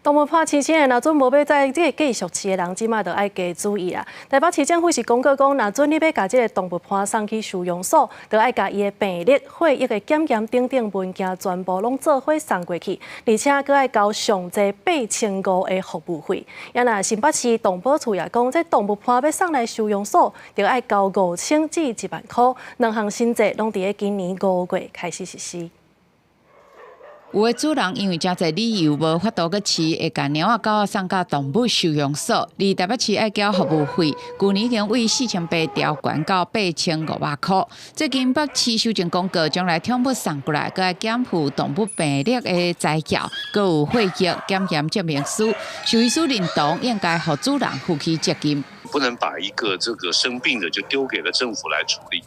動物伴飼飼的，若準無欲再這個繼續飼的人，這馬就愛加注意啦。台北市政府是公告講，若準你欲共這个動物伴送去收容所，就愛共伊的病歷、血液的檢驗等等文件全部攏做伙送過去，而且閣愛交上濟8500的服務費。啊若新北市動保處也講，這動物伴欲送來收容所，就愛交5000至1萬箍。兩項新制攏佇咧今年5月開始實施。有的主人因為誠濟理由無法度閣飼，會共貓仔狗仔送到動物收容所。佇台北市愛繳服務費，舊年已經為4800調懸到8500箍。最近北市修正公告，將來寵物送過來，閣愛檢附動物病歷的材料，閣有血液檢驗證明書。獸醫師認同應該予主人負起責任。不能把一個這個生病的就丟給了政府來處理，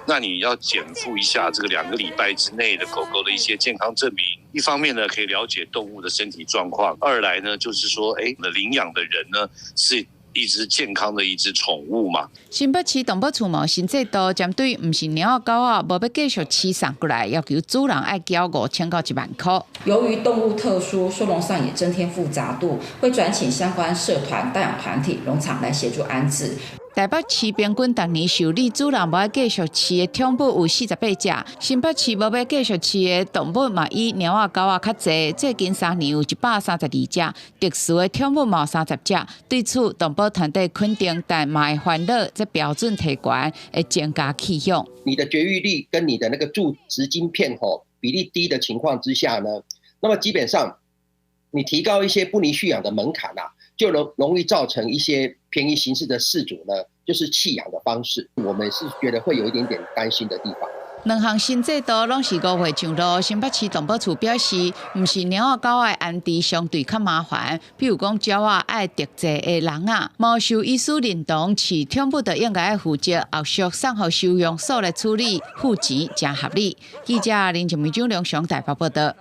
那你要檢附一下這個2個禮拜之內的狗狗的一些健康證明。一方面呢，可以了解動物的身體狀況；二來呢，就是說，哎，領養的人呢是一隻健康的一隻寵物嘛。新北市動保處嘛新制度，針對毋是貓仔狗仔，無欲繼續飼送過來，要求主人愛繳5000到1萬箍。由於動物特殊，收容上也增添複雜度，會轉請相關社團、代養團體、農場來協助安置。台北市平均逐年受理主人無愛繼續飼的寵物有48隻，新北市無欲繼續飼的動物嘛以貓仔狗仔較濟，最近3年有132隻，特殊的寵物嘛有30隻。對此，動保團體肯定，但嘛會煩惱，這標準提懸會增加棄養。你的絕育率跟你的那個注植晶片吼比例低的情況之下呢，那麼基本上你提高一些不宜續養的門檻啊，就容易造成一些便宜行事的飼主呢，就是棄養的方式，我們是覺得會有一點點擔心的地方。兩項新制度攏是5月上路，新北市動保處表示，毋是貓仔狗仔安置相對較麻煩，比如講鳥仔愛特製的籠仔，無獸醫師認同飼寵物就應該愛負責，後續送予收容所來處理，付錢誠合理。記者林靜美、張良祥台北報道。